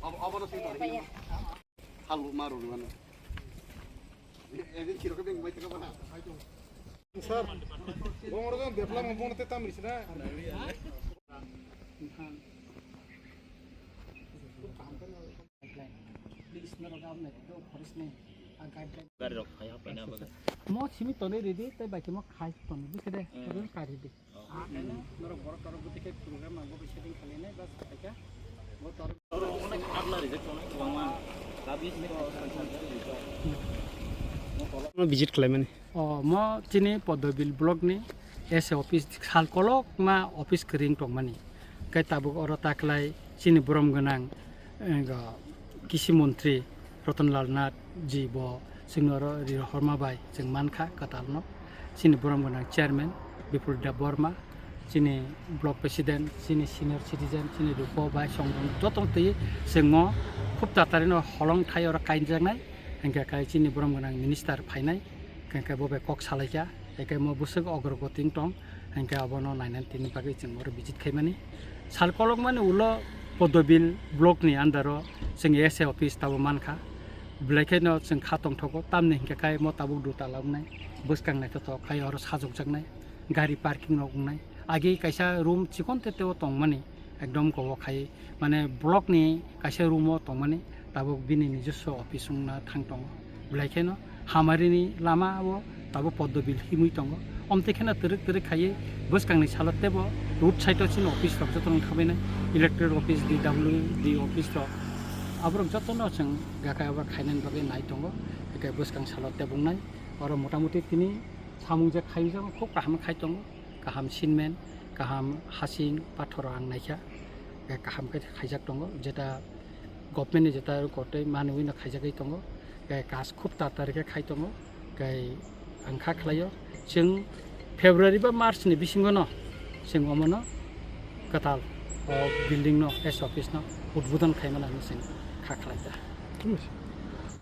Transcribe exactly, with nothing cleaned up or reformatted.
Abo, abo no sing tong. Halu maru ni mana. Edin chiro ke beng mai teka bana. Sir, bongor jon develop mo bongor te tam risina. Please, norok aboni do forest ni, ah, guideline. Gari rok phai ha paina bagwi. Mo simi tonwi ridi, tei bai khe mo khai tonwi, busi de, hmm, kari di. Norok borok torok bwtwi khe program ang bo setting khlainai, bas, khaikha. Bo torok. Onek agla rijak tongnai kwbangma. Kabi sini. Mo visit khlaimani. O, mo chini Poddobil block ni S A office sal kolok ma office kwrwng tongmani. Khe tabuk oro taklai chini borom gwnang, eh, go, kisi montri Ratan Lal Nath ji bo chwngno oro ri rohorma bai chwng mankha kwtalno. Chini borom gwnang chairman Bipul Debbarma, chini block president, chini senior citizen, chini Rupo bai Songrong joto twi chwngno khub tatarino holong thai oro kainjaknai. Hingkhe kai chini borom gwnang minister phainai, hingkhe bo bai kok salaikha, hingkhe mo bwswk ogrogoti wng tong, hingkhe abono nainani tini bagwi chwng oro visit khaimani. Sal kolokmani ulo Poddobil block ni under o chwng S A office tabuk mankha, belai kheno chwng kha tongthogo, tamni hingkhe kai mo tabuk dutala wngnai, bwskang naithothok khai oro sajokjaknai, gari parking rok wngnai, agi kaisa room chikon te teo tongmani, ekdom kobo khai. Mane block ni kaisa room o tongmani, tabuk bini nijoswo office wngna thang tongo. Belai kheno hamari ni lama o tabuk Poddobil himwi tongo. Omtwi kheno twrwk twrwk khaiwi bwskang ni salo tebo road side o chini office rok joto wng thabainai, electric office, D W D office rok. Aborok joto no chwng gakai abo khainani bagwi nai tongo. Hingkhe bwskang salo tebo wngnai. Oro motamuti tini samung je khaiwi tongo, khub kaham khai tongo. Kaham sinmen, kaham hasing pathor ang naikha, eh, kaham khe khaijak tongo, jeta government ni jeta kotoi manwi no khaijagwi tongo, eh, kaj khub tatar khe khai tongo, tei ang kha khlaio, chwng February ba March ni bisingo no chwng omono kwtal o building no, S office no udbodon khaimani chwng kha khlai da.